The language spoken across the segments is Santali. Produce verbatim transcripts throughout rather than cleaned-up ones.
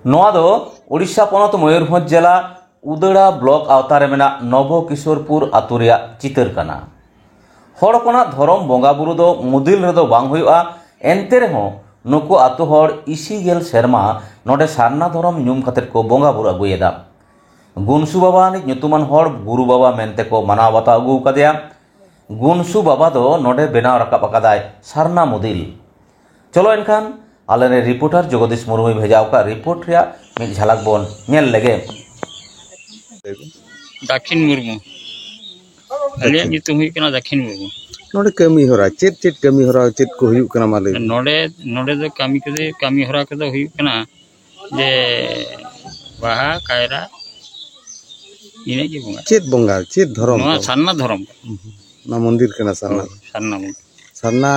ᱱᱚᱣᱟ ᱫᱚ ᱳᱰᱤᱥᱟ ᱯᱚᱱᱚᱛ ᱢᱚᱭᱩᱨᱵᱷᱚᱸᱡᱽ ᱡᱮᱞᱟ ᱩᱫᱟᱹᱲᱟ ᱵᱞᱚᱠ ᱟᱣᱛᱟ ᱨᱮ ᱢᱮᱱᱟᱜ ᱱᱚᱵᱚ ᱠᱤᱥᱳᱨᱯᱩᱨ ᱟᱹᱛᱩ ᱨᱮᱭᱟᱜ ᱪᱤᱛᱟᱹᱨ ᱠᱟᱱᱟ᱾ ᱦᱚᱲ ᱦᱚᱯᱚᱱᱟᱜ ᱫᱷᱚᱨᱚᱢ ᱵᱚᱸᱜᱟ ᱵᱩᱨᱩ ᱫᱚ ᱢᱩᱫᱤᱞ ᱨᱮᱫᱚ ᱵᱟᱝ ᱦᱩᱭᱩᱜᱼᱟ, ᱮᱱᱛᱮ ᱨᱮᱦᱚᱸ ᱱᱩᱠᱩ ᱟᱹᱛᱩ ᱦᱚᱲ ᱤᱥᱤ ᱜᱮᱞ ᱥᱮᱨᱢᱟ ᱱᱚᱰᱮ ᱥᱟᱨᱱᱟ ᱫᱷᱚᱨᱚᱢ ᱧᱩᱢ ᱠᱟᱛᱮ ᱠᱚ ᱵᱚᱸᱜᱟ ᱵᱩᱨᱩ ᱟᱹᱜᱩᱭᱮᱫᱟ᱾ ᱜᱩᱱᱥᱩ ᱵᱟᱵᱟ ᱟᱹᱱᱤᱡ ᱧᱩᱛᱩᱢᱟᱱ ᱦᱚᱲ ᱜᱩᱨᱩ ᱵᱟᱵᱟ ᱢᱮᱱᱛᱮ ᱠᱚ ᱢᱟᱱᱟᱣ ᱵᱟᱛᱟᱣ ᱟᱹᱜᱩ ᱟᱠᱟᱫᱮᱭᱟ᱾ ᱜᱩᱱᱥᱩ ᱵᱟᱵᱟ ᱫᱚ ᱱᱚᱰᱮ ᱵᱮᱱᱟᱣ ᱨᱟᱠᱟᱵ ᱟᱠᱟᱫᱟᱭ ᱥᱟᱨᱱᱟ ᱢᱩᱫᱤᱞ᱾ ᱪᱚᱞᱚ ᱮᱱᱠᱷᱟᱱ ᱟᱞᱮᱨᱮᱱ ᱨᱤᱯᱳᱨᱴᱟᱨ ᱡᱚᱜᱚᱫᱤᱥ ᱢᱩᱨᱢᱩᱭ ᱵᱷᱮᱡᱟ ᱟᱠᱟᱫ ᱨᱤᱯᱳᱨᱴ ᱨᱮᱭᱟᱜ ᱢᱤᱫ ᱡᱷᱟᱞᱟᱠ ᱵᱚᱱ ᱧᱮᱞ ᱞᱮᱜᱮ᱾ ᱫᱟᱠᱷᱤᱱ ᱢᱩᱨᱢᱩ᱾ ᱟᱹᱞᱤᱧᱟᱜ ᱟᱪᱪᱷᱟ᱾ ᱧᱩᱛᱩᱢ ᱦᱩᱭᱩᱜ ᱠᱟᱱᱟ ᱫᱟᱠᱷᱤᱱ ᱢᱩᱨᱢᱩ᱾ ᱱᱚᱰᱮ ᱠᱟᱹᱢᱤ ᱦᱚᱨᱟ, ᱪᱮᱫ ᱪᱮᱫ ᱠᱟᱹᱢᱤ ᱦᱚᱨᱟ, ᱪᱮᱫ ᱠᱚ ᱦᱩᱭᱩᱜ ᱠᱟᱱᱟ, ᱢᱟ ᱞᱟᱹᱭ ᱵᱤᱱ? ᱱᱚᱰᱮ, ᱱᱚᱰᱮ ᱫᱚ ᱠᱟᱹᱢᱤ ᱠᱚᱫᱚ, ᱠᱟᱹᱢᱤ ᱦᱚᱨᱟ ᱠᱚᱫᱚ ᱦᱩᱭᱩᱜ ᱠᱟᱱᱟ ᱡᱮ ᱵᱟᱦᱟ, ᱠᱟᱭᱨᱟ, ᱤᱱᱟᱹᱜ ᱜᱮ ᱵᱚᱸᱜᱟ᱾ ᱪᱮᱫ ᱵᱚᱸᱜᱟ, ᱪᱮᱫ ᱫᱷᱚᱨᱚᱢ ᱱᱚᱣᱟ ᱠᱚ? ᱥᱟᱨᱱᱟ ᱫᱷᱚᱨᱚᱢ᱾ ᱦᱩᱸ, ᱦᱩᱸ᱾ ᱱᱚᱣᱟ ᱢᱚᱱᱫᱤᱨ ᱠᱟᱱᱟ ᱥᱟᱨᱱᱟ᱾ ᱦᱳᱭ, ᱥᱟᱨᱱᱟ ᱢᱚᱱᱫᱤᱨ᱾ ᱥᱟᱨᱱᱟ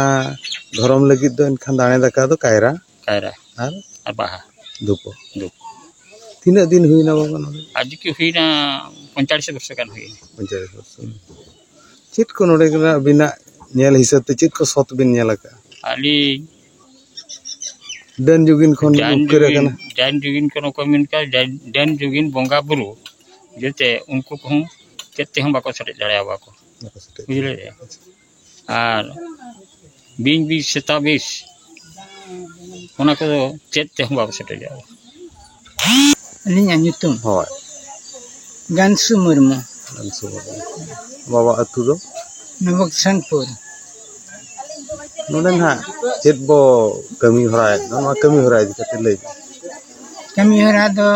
ᱫᱷᱚᱨᱚᱢ ᱞᱟᱹᱜᱤᱫ ᱫᱚ ᱮᱱᱠᱷᱟᱱ ᱫᱟᱲᱮ ᱫᱟᱠᱟ ᱫᱚ ᱠᱟᱭᱨᱟ᱾ ᱠᱟᱭᱨᱟ᱾ ᱟᱨ? ᱟᱨ ᱵᱟᱦᱟ᱾ ᱫᱷᱩᱯ᱾ ᱫᱷᱩᱯ᱾ ᱛᱤᱱᱟᱹᱜ ᱫᱤᱱ ᱦᱩᱭᱱᱟ ᱵᱟᱵᱟ ᱱᱚᱰᱮ? ᱟᱡ ᱠᱤ ᱦᱩᱭᱱᱟ ᱯᱚᱧᱪᱟᱲᱤᱥ ᱵᱚᱨᱥᱚ ᱜᱟᱱ ᱦᱩᱭᱱᱟ᱾ ᱯᱚᱧᱪᱟᱲᱤᱥ ᱵᱚᱨᱥᱚ᱾ ᱪᱮᱫ ᱠᱚ ᱱᱚᱰᱮ ᱠᱟᱱᱟ ᱟᱹᱵᱤᱱᱟᱜ ᱧᱮᱞ ᱦᱤᱥᱟᱹᱵ ᱛᱮ ᱪᱮᱫ ᱠᱚ ᱥᱚᱛ ᱵᱤᱱ ᱧᱮᱞ ᱟᱠᱟᱫᱼᱟ? ᱟᱹᱞᱤᱧ ᱰᱟᱹᱱ ᱡᱩᱜᱤᱱ ᱠᱷᱚᱱ ᱵᱤᱱ ᱰᱟᱹᱱ ᱩᱯᱠᱟᱹᱨ ᱡᱩᱜᱤᱱ, ᱟᱠᱟᱱᱟ? ᱰᱟᱹᱱ ᱡᱩᱜᱤᱱ ᱠᱚ ᱱᱚᱠᱚ ᱢᱮᱱ ᱠᱟᱜ, ᱰᱟᱹᱱ, ᱰᱟᱹᱱ ᱡᱩᱜᱤᱱ ᱵᱚᱸᱜᱟ ᱵᱩᱨᱩ ᱡᱟᱛᱮ ᱩᱱᱠᱩ ᱠᱚᱦᱚᱸ ᱪᱮᱫ ᱛᱮᱦᱚᱸ ᱵᱟᱠᱚ ᱥᱮᱴᱮᱡ ᱫᱟᱲᱮᱭᱟᱵᱚ ᱠᱚ᱾ ᱵᱟᱠᱚ ᱥᱮᱴᱮᱡ ᱵᱩᱡᱷᱟᱹᱣ ᱫᱟᱲᱮᱭᱟᱜᱼᱟ᱾ ᱟᱨ ᱵᱤᱧ ᱵᱤᱥ ᱥᱮᱛᱟ ᱵᱤᱥ, ᱚᱱᱟ ᱠᱚᱫᱚ ᱪᱮᱫ ᱛᱮᱦᱚᱸ ᱵᱟᱠᱚ ᱥᱮᱴᱮᱡᱚᱜᱼᱟ᱾ ᱟᱹᱞᱤᱧᱟᱜ ᱧᱩᱛᱩᱢ? ᱦᱳᱭ᱾ ᱜᱟᱱᱥᱩ ᱢᱩᱨᱢᱩ᱾ ᱜᱟᱱᱥᱩ ᱢᱩᱨᱢᱩ᱾ ᱵᱟᱵᱟ ᱟᱹᱛᱩ ᱫᱚ? ᱱᱚᱵᱚᱠᱤᱥᱟᱱᱯᱩᱨ᱾ ᱱᱚᱰᱮ ᱱᱟᱦᱟᱜ ᱪᱮᱫ ᱵᱚ ᱠᱟᱹᱢᱤ ᱦᱚᱨᱟᱭᱮᱫ ᱫᱚ, ᱱᱚᱣᱟ ᱠᱟᱹᱢᱤ ᱦᱚᱨᱟ ᱤᱫᱤ ᱠᱟᱛᱮ ᱞᱟᱹᱭ ᱵᱤᱱ᱾ ᱠᱟᱹᱢᱤ ᱦᱚᱨᱟ ᱫᱚ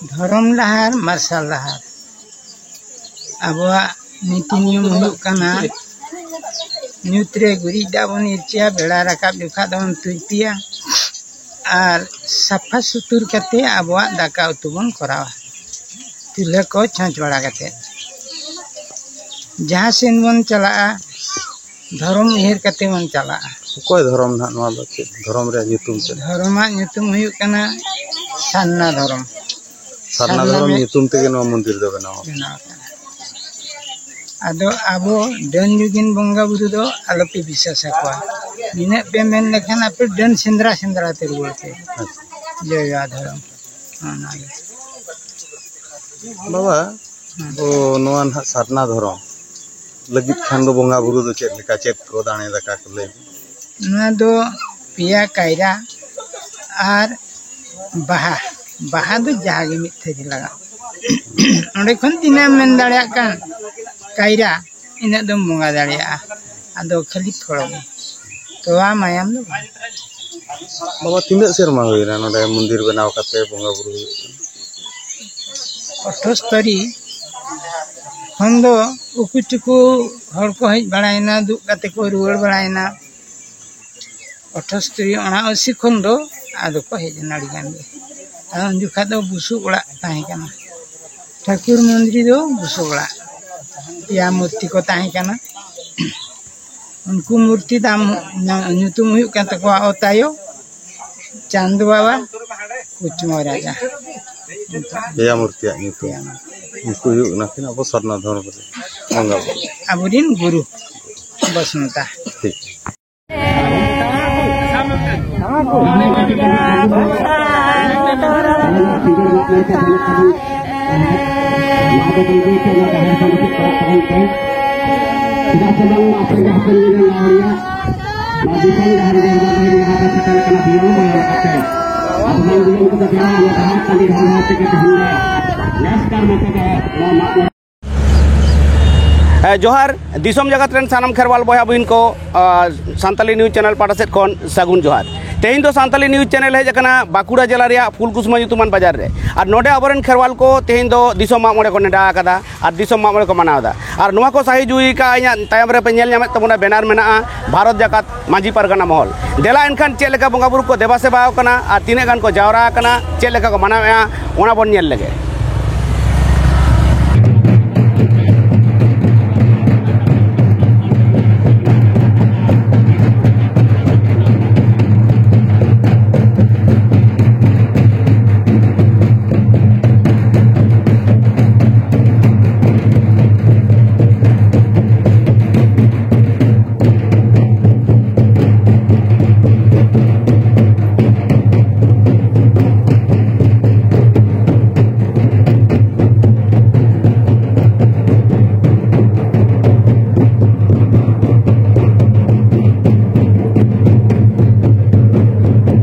ᱫᱷᱚᱨᱚᱢ ᱰᱟᱦᱟᱨ, ᱢᱟᱨᱥᱟᱞ ᱰᱟᱦᱟᱨ᱾ ᱟᱵᱚᱣᱟᱜ ᱱᱤᱛᱤ ᱱᱤᱭᱚᱢ ᱦᱩᱭᱩᱜ ᱠᱟᱱᱟ, ᱧᱩᱛ ᱨᱮ ᱜᱩᱨᱤᱡ ᱫᱟᱜ ᱵᱚᱱ ᱤᱨᱪᱤᱭᱟ, ᱵᱮᱲᱟ ᱨᱟᱠᱟᱵ ᱡᱚᱠᱷᱟᱜ ᱫᱚᱵᱚᱱ ᱛᱩᱭᱛᱤᱭᱟ, ᱟᱨ ᱥᱟᱯᱷᱟ ᱥᱩᱛᱩᱨ ᱠᱟᱛᱮ ᱟᱵᱚᱣᱟᱜ ᱫᱟᱠᱟ ᱩᱛᱩ ᱵᱚᱱ ᱠᱚᱨᱟᱣᱟ᱾ ᱪᱩᱞᱦᱟᱹ ᱠᱚ ᱪᱷᱚᱸᱪ ᱵᱟᱲᱟ ᱠᱟᱛᱮ ᱡᱟᱦᱟᱸ ᱥᱮᱱ ᱵᱚᱱ ᱪᱟᱞᱟᱜᱼᱟ, ᱫᱷᱚᱨᱚᱢ ᱩᱭᱦᱟᱹᱨ ᱠᱟᱛᱮ ᱵᱚᱱ ᱪᱟᱞᱟᱜᱼᱟ᱾ ᱚᱠᱚᱭ ᱫᱷᱚᱨᱚᱢ ᱱᱟᱦᱟᱜ ᱱᱚᱣᱟ ᱫᱚ? ᱪᱮᱫ ᱫᱷᱚᱨᱚᱢ ᱨᱮᱭᱟᱜ ᱧᱩᱛᱩᱢ ᱪᱮᱫ? ᱫᱷᱚᱨᱚᱢᱟᱜ ᱧᱩᱛᱩᱢ ᱦᱩᱭᱩᱜ ᱠᱟᱱᱟ ᱥᱟᱨᱱᱟ ᱫᱷᱚᱨᱚᱢ᱾ ᱥᱟᱨᱱᱟ ᱥᱟᱨᱱᱟ ᱫᱷᱚᱨᱚᱢ ᱢᱮ- ᱧᱩᱛᱩᱢ ᱛᱮᱜᱮ ᱱᱚᱣᱟ ᱢᱚᱱᱫᱤᱨ ᱫᱚ ᱵᱮᱱᱟᱣ ᱟᱠᱟᱱᱟ᱾ ᱵᱮᱱᱟᱣ ᱟᱠᱟᱱᱟ᱾ ᱟᱫᱚ ᱟᱵᱚ ᱰᱟᱹᱱ ᱡᱩᱜᱤᱱ ᱵᱚᱸᱜᱟ ᱵᱩᱨᱩ ᱫᱚ ᱟᱞᱚᱯᱮ ᱵᱤᱥᱥᱟᱥ ᱟᱠᱚᱣᱟ᱾ ᱱᱤᱱᱟᱹᱜ ᱯᱮ ᱢᱮᱱ ᱞᱮᱠᱷᱟᱱ ᱟᱯᱮ ᱰᱟᱹᱱ ᱥᱮᱸᱫᱽᱨᱟ ᱥᱮᱸᱫᱽᱨᱟ ᱛᱮ ᱨᱩᱣᱟᱹᱲ ᱯᱮ᱾ ᱡᱚᱭᱟ ᱫᱷᱚᱨᱚᱢ᱾ ᱚᱱᱟᱜᱮ᱾ ᱵᱟᱵᱟ, ᱚ, ᱱᱚᱣᱟ ᱱᱟᱦᱟᱜ ᱥᱟᱨᱱᱟ ᱫᱷᱚᱨᱚᱢ ᱞᱟᱹᱜᱤᱫ ᱠᱷᱟᱱ ᱫᱚ ᱵᱚᱸᱜᱟ ᱵᱩᱨᱩ ᱫᱚ ᱪᱮᱫ ᱞᱮᱠᱟ, ᱪᱮᱫ ᱠᱚ ᱫᱟᱲᱮ ᱫᱟᱠᱟ ᱠᱚ ᱞᱟᱹᱭ ᱢᱮ? ᱱᱚᱣᱟ ᱫᱚ ᱯᱮᱭᱟ ᱠᱟᱭᱨᱟ ᱟᱨ ᱵᱟᱦᱟ᱾ ᱵᱟᱦᱟ ᱫᱚ ᱡᱟᱦᱟᱸ ᱜᱮ ᱢᱤᱫ ᱛᱷᱟᱹᱨᱤ ᱞᱟᱜᱟᱜ᱾ ᱚᱸᱰᱮ ᱠᱷᱚᱱ ᱛᱤᱱᱟᱹᱜ ᱮᱢ ᱢᱮᱱ ᱫᱟᱲᱮᱭᱟᱜ ᱠᱟᱱ, ᱠᱟᱭᱨᱟ, ᱤᱱᱟᱹᱜ ᱫᱚᱢ ᱵᱚᱸᱜᱟ ᱫᱟᱲᱮᱭᱟᱜᱼᱟ᱾ ᱟᱫᱚ ᱠᱷᱟᱹᱞᱤ ᱯᱷᱚᱞ ᱜᱮ, ᱛᱚᱣᱟ ᱢᱟᱭᱟᱢ ᱫᱚ ᱵᱟᱝ᱾ ᱵᱟᱵᱟ, ᱛᱤᱱᱟᱹᱜ ᱥᱮᱨᱢᱟ ᱦᱩᱭᱱᱟ ᱱᱚᱰᱮ ᱢᱚᱱᱫᱤᱨ ᱵᱮᱱᱟᱣ ᱠᱟᱛᱮ ᱵᱚᱸᱜᱟ ᱵᱩᱨᱩ ᱦᱩᱭᱩᱜ ᱠᱟᱱᱟ? ᱟᱴᱷᱟᱥ ᱛᱟᱹᱨᱤᱠᱷ ᱠᱷᱚᱱ ᱫᱚ ᱩᱠᱩ ᱪᱩᱠᱩ ᱦᱚᱲ ᱠᱚ ᱦᱮᱡ ᱵᱟᱲᱟᱭᱮᱱᱟ, ᱫᱩᱜ ᱠᱟᱛᱮ ᱠᱚ ᱨᱩᱣᱟᱹᱲ ᱵᱟᱲᱟᱭᱮᱱᱟ᱾ ᱟᱴᱷᱟᱥ ᱛᱟᱹᱨᱤᱠᱷ ᱚᱱᱟ ᱟᱹᱥᱤ ᱠᱷᱚᱱ ᱫᱚ ᱟᱫᱚ ᱠᱚ ᱦᱮᱡ ᱮᱱᱟ ᱟᱹᱰᱤ ᱜᱟᱱ ᱜᱮ᱾ ᱟᱫᱚ ᱩᱱ ᱡᱚᱠᱷᱟᱡ ᱫᱚ ᱵᱩᱥᱩᱵ ᱚᱲᱟᱜ ᱛᱟᱦᱮᱸ ᱠᱟᱱᱟ, ᱴᱷᱟᱹᱠᱩᱨ ᱢᱚᱱᱫᱤᱨ ᱫᱚ ᱵᱩᱥᱩᱵ ᱚᱲᱟᱜ, ᱯᱮᱭᱟ ᱢᱩᱨᱛᱤ ᱠᱚ ᱛᱟᱦᱮᱸ ᱠᱟᱱᱟ᱾ ᱩᱱᱠᱩ ᱢᱩᱨᱛᱤ ᱫᱟᱢ ᱧᱩᱛᱩᱢ ᱦᱩᱭᱩᱜ ᱠᱟᱱ ᱛᱟᱠᱚᱣᱟ ᱚᱛᱟᱭᱚ, ᱪᱟᱸᱫ ᱵᱟᱵᱟ, ᱠᱩᱪᱢᱚ ᱨᱟᱡᱟ᱾ ᱯᱮᱭᱟ ᱢᱩᱨᱛᱤᱭᱟᱜ ᱧᱩᱛᱩᱢ᱾ ᱯᱮᱭᱟ ᱢᱩᱨᱛᱤ᱾ ᱩᱱᱠᱩ ᱦᱩᱭᱩᱜ ᱠᱟᱱᱟ ᱠᱤᱱ ᱟᱵᱚ ᱥᱟᱨᱱᱟ ᱫᱷᱚᱨᱚᱢ ᱨᱮ ᱵᱚᱸᱜᱟ ᱵᱩᱨᱩ᱾ ᱟᱵᱚᱨᱮᱱ ᱜᱩᱨᱩ ᱵᱚᱥᱩᱢᱚᱛᱟ᱾ ᱴᱷᱤᱠ᱾ ᱦᱮᱸ, ᱡᱚᱦᱟᱨ ᱫᱤᱥᱚᱢ ᱡᱟᱠᱟᱛ ᱨᱮᱱ ᱥᱟᱱᱟᱢ ᱠᱷᱮᱨᱣᱟᱞ ᱵᱚᱭᱦᱟ ᱵᱩᱦᱤᱱ ᱠᱚ, ᱟᱨ ᱥᱟᱱᱛᱟᱞᱤ ᱱᱤᱭᱩᱡᱽ ᱪᱮᱱᱮᱞ ᱯᱟᱦᱴᱟ ᱥᱮᱫ ᱠᱷᱚᱱ ᱥᱟᱹᱜᱩᱱ ᱡᱚᱦᱟᱨ᱾ ᱛᱮᱦᱮᱧ ᱫᱚ ᱥᱟᱱᱛᱟᱞᱤ ᱱᱤᱭᱩᱡᱽ ᱪᱮᱱᱮᱞ ᱦᱮᱡ ᱟᱠᱟᱱᱟ ᱵᱟᱸᱠᱩᱲᱟ ᱡᱮᱞᱟ ᱨᱮᱭᱟᱜ ᱯᱷᱩᱞᱠᱩᱥᱢᱟ ᱧᱩᱛᱩᱢᱟᱱ ᱵᱟᱡᱟᱨ ᱨᱮ, ᱟᱨ ᱱᱚᱰᱮ ᱟᱵᱚᱨᱮᱱ ᱠᱷᱮᱨᱣᱟᱞ ᱠᱚ ᱛᱮᱦᱮᱧ ᱫᱚ ᱫᱤᱥᱚᱢ ᱢᱟᱜ ᱢᱚᱬᱮ ᱠᱚ ᱱᱮᱰᱟ ᱟᱠᱟᱫᱟ ᱟᱨ ᱫᱤᱥᱚᱢ ᱢᱟᱜ ᱢᱚᱬᱮ ᱠᱚ ᱢᱟᱱᱟᱣ ᱮᱫᱟ᱾ ᱟᱨ ᱱᱚᱣᱟ ᱠᱚ ᱥᱟᱹᱦᱤ ᱡᱩᱦᱤ ᱟᱠᱟᱫᱼᱟ, ᱤᱧᱟᱹᱜ ᱛᱟᱭᱚᱢ ᱨᱮᱯᱮ ᱧᱮᱞ ᱧᱟᱢᱮᱫ ᱛᱟᱵᱚᱱᱟ, ᱵᱮᱱᱟᱨ ᱢᱮᱱᱟᱜᱼᱟ ᱵᱷᱟᱨᱚᱛ ᱡᱟᱠᱟᱛ ᱢᱟᱹᱡᱷᱤ ᱯᱟᱨᱜᱟᱱᱟ ᱢᱚᱦᱚᱞ᱾ ᱫᱮᱞᱟ ᱮᱱᱠᱷᱟᱱ ᱪᱮᱫ ᱞᱮᱠᱟ ᱵᱚᱸᱜᱟ ᱵᱩᱨᱩ ᱠᱚ ᱫᱮᱵᱟ ᱥᱮᱵᱟ ᱟᱠᱟᱱᱟ ᱟᱨ ᱛᱤᱱᱟᱹᱜ ᱜᱟᱱ ᱠᱚ ᱡᱟᱣᱨᱟ ᱟᱠᱟᱱᱟ, ᱪᱮᱫ ᱞᱮᱠᱟ ᱠᱚ ᱢᱟᱱᱟᱣᱮᱫᱼᱟ, ᱚᱱᱟ ᱵᱚᱱ ᱧᱮᱞ ᱞᱮᱜᱮ᱾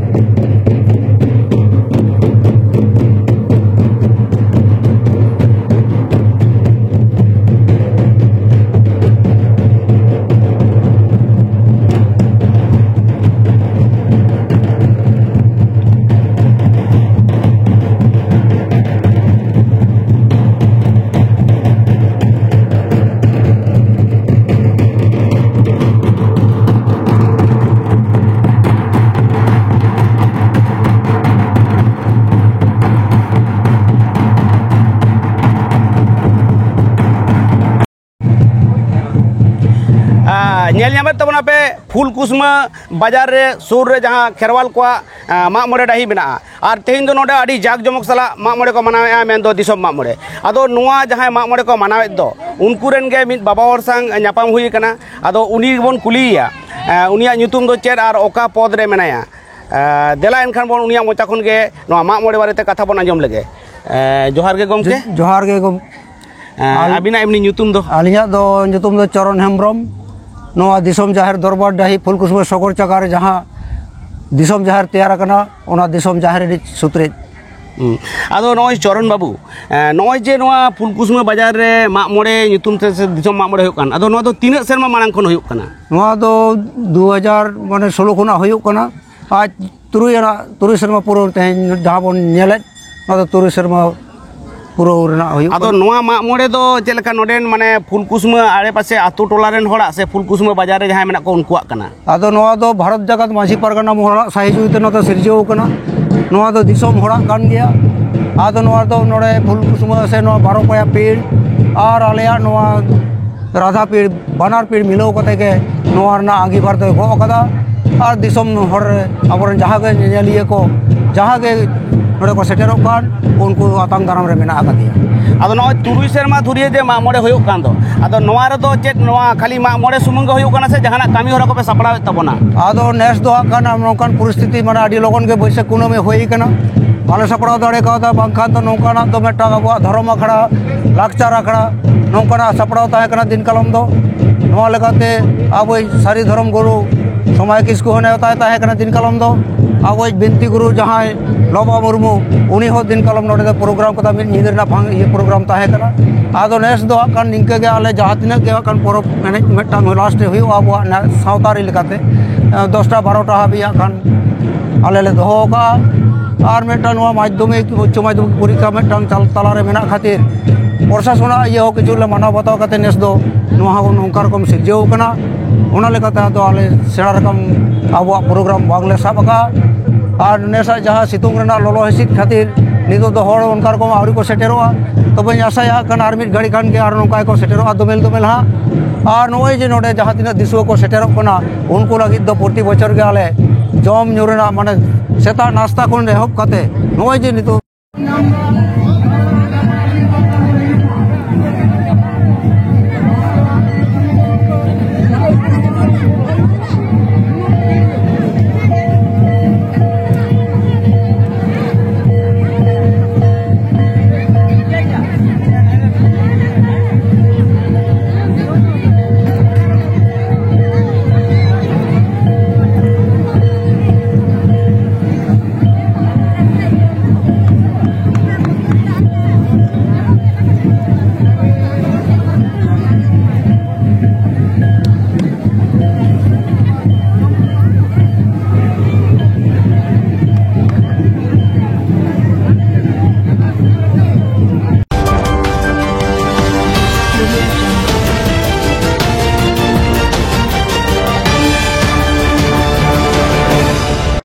ᱧᱮᱞ ᱧᱟᱢᱮᱫ ᱛᱟᱵᱚᱱᱟᱯᱮ ᱯᱷᱩᱞᱠᱩᱥᱢᱟᱹ ᱵᱟᱡᱟᱨ ᱨᱮ, ᱥᱩᱨ ᱨᱮ ᱡᱟᱦᱟᱸ ᱠᱷᱮᱨᱣᱟᱞ ᱠᱚᱣᱟᱜ, ᱮᱸ, ᱢᱟᱜ ᱢᱚᱬᱮ ᱰᱟᱹᱦᱤ ᱢᱮᱱᱟᱜᱼᱟ, ᱟᱨ ᱛᱮᱦᱮᱧ ᱫᱚ ᱱᱚᱰᱮ ᱟᱹᱰᱤ ᱡᱟᱠ ᱡᱚᱢᱚᱠ ᱥᱟᱞᱟᱜ ᱢᱟᱜ ᱢᱚᱬᱮ ᱠᱚ ᱢᱟᱱᱟᱣᱮᱫᱼᱟ, ᱢᱮᱱᱫᱚ ᱫᱤᱥᱚᱢ ᱢᱟᱜ ᱢᱚᱬᱮ᱾ ᱟᱫᱚ ᱱᱚᱣᱟ ᱡᱟᱦᱟᱸᱭ ᱢᱟᱜ ᱢᱚᱬᱮ ᱠᱚ ᱢᱟᱱᱟᱣᱮᱫ ᱫᱚ, ᱩᱱᱠᱩ ᱨᱮᱱ ᱜᱮ ᱢᱤᱫ ᱵᱟᱵᱟ ᱦᱚᱲ ᱥᱟᱶ ᱧᱟᱯᱟᱢ ᱦᱩᱭ ᱟᱠᱟᱱᱟ᱾ ᱟᱫᱚ ᱩᱱᱤ ᱜᱮᱵᱚᱱ ᱠᱩᱞᱤᱭᱮᱭᱟ, ᱮᱸ, ᱩᱱᱤᱭᱟᱜ ᱧᱩᱛᱩᱢ ᱫᱚ ᱪᱮᱫ ᱟᱨ ᱚᱠᱟ ᱯᱚᱫᱽ ᱨᱮ ᱢᱮᱱᱟᱭᱟ? ᱮᱸ, ᱫᱮᱞᱟ ᱮᱱᱠᱷᱟᱱ ᱵᱚᱱ ᱩᱱᱤᱭᱟᱜ ᱢᱚᱪᱟ ᱠᱷᱚᱱ ᱜᱮ ᱱᱚᱣᱟ ᱢᱟᱜ ᱢᱚᱬᱮ ᱵᱟᱨᱮᱛᱮ ᱠᱟᱛᱷᱟ ᱵᱚᱱ ᱟᱸᱡᱚᱢ ᱞᱮᱜᱮ᱾ ᱮᱸ, ᱡᱚᱦᱟᱨ ᱜᱮ ᱜᱚᱢᱠᱮ᱾ ᱡᱚ-, ᱡᱚᱦᱟᱨ ᱜᱮ ᱜᱚᱢ-, ᱮᱸ, ᱟᱞ-, ᱟᱹᱵᱤᱱᱟᱜ ᱮᱢᱱᱤ ᱧᱩᱛᱩᱢ ᱫᱚ? ᱟᱹᱞᱤᱧᱟᱜ ᱫᱚ ᱧᱩᱛᱩᱢ ᱫᱚ ᱪᱚᱨᱚᱱ ᱦᱮᱢᱵᱨᱚᱢ᱾ ᱱᱚᱣᱟ ᱫᱤᱥᱚᱢ ᱡᱟᱦᱮᱨ ᱫᱚᱨᱵᱟᱨ ᱰᱟᱹᱦᱤ ᱯᱷᱩᱞᱠᱩᱥᱢᱟᱹ ᱥᱚᱜᱚᱨ ᱪᱟᱠᱟ ᱨᱮ ᱡᱟᱦᱟᱸ ᱫᱤᱥᱚᱢ ᱡᱟᱦᱮᱨ ᱛᱮᱭᱟᱨ ᱟᱠᱟᱱᱟ, ᱚᱱᱟ ᱫᱤᱥᱚᱢ ᱡᱟᱦᱮᱨ ᱨᱤᱱᱤᱡ ᱥᱩᱛᱨᱮᱡ᱾ ᱦᱩᱸ᱾ ᱟᱫᱚ ᱱᱚᱜᱼᱚᱭ ᱪᱚᱨᱚᱱ ᱵᱟᱹᱵᱩ, ᱮᱸ, ᱱᱚᱜᱼᱚᱭ ᱡᱮ ᱱᱚᱣᱟ ᱯᱷᱩᱞᱠᱩᱥᱢᱟᱹ ᱵᱟᱡᱟᱨ ᱨᱮ ᱢᱟᱜ ᱢᱚᱬᱮ ᱧᱩᱛᱩᱢ ᱛᱮ ᱥᱮ ᱫᱤᱥᱚᱢ ᱢᱟᱜ ᱢᱚᱬᱮ ᱦᱩᱭᱩᱜ ᱠᱟᱱ, ᱟᱫᱚ ᱱᱚᱣᱟ ᱫᱚ ᱛᱤᱱᱟᱹᱜ ᱥᱮᱨᱢᱟ ᱢᱟᱲᱟᱝ ᱠᱷᱚᱱ ᱦᱩᱭᱩᱜ ᱠᱟᱱᱟ? ᱱᱚᱣᱟ ᱫᱚ ᱫᱩ ᱦᱟᱡᱟᱨ ᱢᱟᱱᱮ ᱥᱳᱞᱳ ᱠᱷᱚᱱᱟᱜ ᱦᱩᱭᱩᱜ ᱠᱟᱱᱟ᱾ ᱟᱨ ᱛᱩᱨᱩᱭ ᱟᱱᱟᱜ, ᱛᱩᱨᱩᱭ ᱥᱮᱨᱢᱟ ᱯᱩᱨᱟᱹᱣ ᱛᱮᱦᱮᱧ ᱡᱟᱦᱟᱸ ᱵᱚᱱ ᱧᱮᱞᱮᱫ, ᱱᱚᱣᱟ ᱫᱚ ᱛᱩᱨᱩᱭ ᱥᱮᱨᱢᱟ ᱯᱩᱨᱟᱹᱣ ᱨᱮᱱᱟᱜ ᱦᱩᱭᱩᱜ ᱟᱫᱚ ᱠᱟᱱᱟ᱾ ᱱᱚᱣᱟ ᱢᱟᱜ ᱢᱚᱬᱮ ᱫᱚ ᱪᱮᱫ ᱞᱮᱠᱟ ᱱᱚᱰᱮᱱ ᱢᱟᱱᱮ ᱯᱷᱩᱞᱠᱩᱥᱢᱟᱹ ᱟᱲᱮᱯᱟᱥᱮ ᱟᱛᱳ ᱴᱚᱞᱟ ᱨᱮᱱ ᱦᱚᱲᱟᱜ ᱥᱮ ᱯᱷᱩᱞᱠᱩᱥᱢᱟᱹ ᱵᱟᱡᱟᱨ ᱨᱮ ᱡᱟᱦᱟᱸᱭ ᱢᱮᱱᱟᱜ ᱠᱚᱣᱟ ᱩᱱᱠᱩᱣᱟᱜ ᱠᱟᱱᱟ? ᱟᱫᱚ ᱱᱚᱣᱟ ᱫᱚ ᱵᱷᱟᱨᱚᱛ ᱡᱟᱠᱟᱛ ᱢᱟᱹᱡᱷᱤ ᱯᱟᱨᱜᱟᱱᱟ ᱢᱚᱦᱚᱞᱟᱜ ᱥᱟᱹᱦᱤᱡᱩᱦᱤᱛᱮ ᱱᱚᱣᱟ ᱫᱚ ᱥᱤᱨᱡᱟᱹᱣ ᱠᱟᱱᱟ᱾ ᱱᱚᱣᱟ ᱫᱚ ᱫᱤᱥᱚᱢ ᱦᱚᱲᱟᱜ ᱠᱟᱱ ᱜᱮᱭᱟ᱾ ᱟᱫᱚ ᱱᱚᱣᱟ ᱫᱚ ᱱᱚᱰᱮ ᱯᱷᱩᱞᱠᱩᱥᱢᱟᱹ ᱥᱮ ᱱᱚᱣᱟ ᱵᱟᱨᱚ ᱯᱟᱭᱟ ᱯᱤᱲ ᱟᱨ ᱟᱞᱮᱭᱟᱜ ᱱᱚᱣᱟ ᱨᱟᱫᱷᱟ ᱯᱤᱲ, ᱵᱟᱱᱟᱨ ᱯᱤᱲ ᱢᱤᱞᱟᱹᱣ ᱠᱟᱛᱮ ᱜᱮ ᱱᱚᱣᱟ ᱨᱮᱱᱟᱜ ᱟᱸᱜᱤᱵᱷᱟᱨ ᱫᱚᱭ ᱜᱚᱜ ᱟᱠᱟᱫᱟ᱾ ᱟᱨ ᱫᱤᱥᱚᱢ ᱦᱚᱲ ᱨᱮ ᱟᱵᱚᱨᱮᱱ ᱡᱟᱦᱟᱸ ᱜᱮ ᱧᱮᱧᱮᱞᱤᱭᱟᱹ ᱠᱚ, ᱡᱟᱦᱟᱸ ᱜᱮ ᱱᱚᱰᱮ ᱠᱚ ᱥᱮᱴᱮᱨᱚᱜ ᱠᱟᱱ, ᱩᱱᱠᱩ ᱟᱛᱟᱝ ᱫᱟᱨᱟᱢ ᱨᱮ ᱢᱮᱱᱟᱜ ᱟᱠᱟᱫᱮᱭᱟ᱾ ᱟᱫᱚ ᱱᱚᱜᱼᱚᱭ ᱛᱩᱨᱩᱭ ᱥᱮᱨᱢᱟ ᱫᱷᱩᱨᱤᱭᱟᱹ ᱡᱮ ᱢᱟᱜ ᱢᱚᱬᱮ ᱦᱩᱭᱩᱜ ᱠᱟᱱ ᱫᱚ, ᱟᱫᱚ ᱱᱚᱣᱟ ᱨᱮᱫᱚ ᱪᱮᱫ ᱱᱚᱣᱟ ᱠᱷᱟᱹᱞᱤ ᱢᱟᱜ ᱢᱚᱬᱮ ᱥᱩᱢᱩᱝ ᱜᱮ ᱦᱩᱭᱩᱜ ᱠᱟᱱᱟ ᱥᱮ ᱡᱟᱦᱟᱱᱟᱜ ᱠᱟᱹᱢᱤ ᱦᱚᱨᱟ ᱠᱚᱯᱮ ᱥᱟᱯᱲᱟᱣᱮᱫ ᱛᱟᱵᱚᱱᱟ? ᱟᱫᱚ ᱱᱮᱥ ᱫᱚ ᱦᱟᱸᱜ ᱠᱷᱟᱱ ᱱᱚᱝᱠᱟᱱ ᱯᱚᱨᱤᱥᱛᱷᱤᱛᱤ, ᱢᱟᱱᱮ, ᱟᱹᱰᱤ ᱞᱚᱜᱚᱱ ᱜᱮ ᱵᱟᱹᱭᱥᱟᱹᱠᱷ ᱠᱩᱱᱟᱹᱢᱤ ᱦᱩᱭ ᱠᱟᱱᱟ, ᱵᱟᱞᱮ ᱥᱟᱯᱲᱟᱣ ᱫᱟᱲᱮ ᱠᱟᱣᱫᱟ᱾ ᱵᱟᱝᱠᱷᱟᱱ ᱫᱚ ᱱᱚᱝᱠᱟᱱᱟᱜ ᱫᱚ ᱢᱤᱫᱴᱟᱝ ᱟᱵᱚᱣᱟᱜ ᱫᱷᱚᱨᱚᱢ ᱟᱠᱷᱲᱟ, ᱞᱟᱠᱪᱟᱨ ᱟᱠᱷᱲᱟ, ᱱᱚᱝᱠᱟᱱᱟᱜ ᱥᱟᱯᱲᱟᱣ ᱛᱟᱦᱮᱸ ᱠᱟᱱᱟ ᱫᱤᱱ ᱠᱟᱞᱚᱢ ᱫᱚ᱾ ᱱᱚᱣᱟ ᱞᱮᱠᱟᱛᱮ ᱟᱵᱚᱭᱤᱡ ᱥᱟᱹᱨᱤ ᱫᱷᱚᱨᱚᱢ ᱜᱩᱨᱩ ᱥᱚᱢᱟᱭ ᱠᱤᱥᱠᱩ ᱦᱚᱸ ᱱᱮᱣᱛᱟᱭ ᱛᱟᱦᱮᱸ ᱠᱟᱱᱟ ᱫᱤᱱ ᱠᱟᱞᱚᱢ ᱫᱚ᱾ ᱟᱵᱚᱭᱤᱡ ᱵᱤᱱᱛᱤ ᱜᱩᱨᱩ ᱡᱟᱦᱟᱸᱭ ᱞᱚᱵᱟ ᱢᱩᱨᱢᱩ, ᱩᱱᱤ ᱦᱚᱸ ᱫᱤᱱ ᱠᱟᱞᱚᱢ ᱱᱚᱰᱮ ᱫᱚ ᱯᱨᱳᱜᱨᱟᱢ ᱠᱟᱫᱟ, ᱢᱤᱫ ᱧᱤᱫᱟᱹ ᱨᱮᱱᱟᱜ ᱯᱷᱟᱝ-, ᱤᱭᱟᱹ ᱯᱨᱳᱜᱨᱟᱢ ᱛᱟᱦᱮᱸ ᱠᱟᱱᱟ᱾ ᱟᱫᱚ ᱱᱮᱥ ᱫᱚ ᱦᱟᱸᱜ ᱠᱷᱟᱱ ᱱᱤᱝᱠᱟᱹ ᱜᱮ ᱟᱞᱮ ᱡᱟᱦᱟᱸ ᱛᱤᱱᱟᱹᱜ ᱜᱮ ᱦᱟᱸᱜ ᱠᱷᱟᱱ ᱯᱚᱨᱚᱵᱽ ᱮᱱᱮᱡ ᱢᱤᱫᱴᱟᱝ ᱞᱟᱥᱴ ᱨᱮ ᱦᱩᱭᱩᱜᱼᱟ ᱟᱵᱚᱣᱟᱜ ᱱᱟ-, ᱥᱟᱶᱛᱟᱨᱤ ᱞᱮᱠᱟᱛᱮ, ᱮᱸ, ᱫᱚᱥᱴᱟ ᱵᱟᱨᱚᱴᱟ ᱦᱟᱹᱵᱤᱡ ᱦᱟᱸᱜ ᱠᱷᱟᱱ ᱟᱞᱮ ᱞᱮ ᱫᱚᱦᱚ ᱟᱠᱟᱫᱼᱟ᱾ ᱟᱨ ᱢᱤᱫᱴᱟᱝ ᱱᱚᱣᱟ ᱢᱟᱫᱽᱫᱷᱚᱢᱤᱠ, ᱩᱪᱪᱚ ᱢᱟᱫᱽᱫᱷᱚᱢᱤᱠ ᱯᱚᱨᱤᱠᱠᱷᱟ ᱢᱤᱫᱴᱟᱝ ᱪᱟᱞ ᱛᱟᱞᱟᱨᱮ ᱢᱮᱱᱟᱜ ᱠᱷᱟᱹᱛᱤᱨ ᱯᱨᱚᱥᱟᱥᱚᱱᱟᱜ ᱤᱭᱟᱹ ᱦᱚᱸ ᱠᱤᱪᱷᱩ ᱞᱮ ᱢᱟᱱᱟᱣ ᱵᱟᱛᱟᱣ ᱠᱟᱛᱮ ᱱᱮᱥ ᱫᱚ ᱱᱚᱣᱟ ᱦᱚᱸ ᱱᱚᱝᱠᱟ ᱨᱚᱠᱚᱢ ᱥᱤᱨᱡᱟᱹᱣ ᱠᱟᱱᱟ᱾ ᱚᱱᱟ ᱞᱮᱠᱟᱛᱮ ᱟᱫᱚ ᱟᱞᱮ ᱥᱮᱬᱟ ᱨᱚᱠᱚᱢ ᱟᱵᱚᱣᱟᱜ ᱯᱨᱳᱜᱨᱟᱢ ᱵᱟᱝᱞᱮ ᱥᱟᱵ ᱟᱠᱟᱫᱼᱟ᱾ ᱟᱨ ᱱᱮᱥᱟᱜ ᱡᱟᱦᱟᱸ ᱥᱤᱛᱩᱝ ᱨᱮᱱᱟᱜ ᱞᱚᱞᱚ ᱦᱤᱸᱥᱤᱫ ᱠᱷᱟᱹᱛᱤᱨ ᱱᱤᱛᱚᱜ ᱫᱚ ᱦᱚᱲ ᱚᱱᱠᱟ ᱨᱚᱠᱚᱢ ᱟᱹᱣᱨᱤ ᱠᱚ ᱥᱮᱴᱮᱨᱚᱜᱼᱟ᱾ ᱛᱚᱵᱮᱧ ᱟᱥᱟᱭᱟ ᱠᱷᱟᱱ ᱟᱨ ᱢᱤᱫ ᱜᱷᱟᱹᱲᱤ ᱠᱷᱟᱱ ᱜᱮ ᱟᱨ ᱱᱚᱝᱠᱟ ᱜᱮᱠᱚ ᱥᱮᱴᱮᱨᱚᱜᱼᱟ ᱫᱚᱢᱮᱞ ᱫᱚᱢᱮᱞ ᱦᱟᱸᱜ᱾ ᱟᱨ ᱱᱚᱜᱼᱚᱭ ᱡᱮ ᱱᱚᱰᱮ ᱡᱟᱦᱟᱸ ᱛᱤᱱᱟᱹᱜ ᱫᱤᱥᱩᱣᱟᱹ ᱠᱚ ᱥᱮᱴᱮᱨᱚᱜ ᱠᱟᱱᱟ, ᱩᱱᱠᱩ ᱞᱟᱹᱜᱤᱫ ᱫᱚ ᱯᱨᱚᱛᱤ ᱵᱚᱪᱷᱚᱨ ᱜᱮ ᱟᱞᱮ ᱡᱚᱢ ᱧᱩ ᱨᱮᱱᱟᱜ, ᱢᱟᱱᱮ, ᱥᱮᱛᱟᱜ ᱱᱟᱥᱛᱟ ᱠᱷᱚᱱ ᱮᱦᱚᱵ ᱠᱟᱛᱮ ᱱᱚᱜᱼᱚᱭ ᱡᱮ ᱱᱤᱛᱚᱜ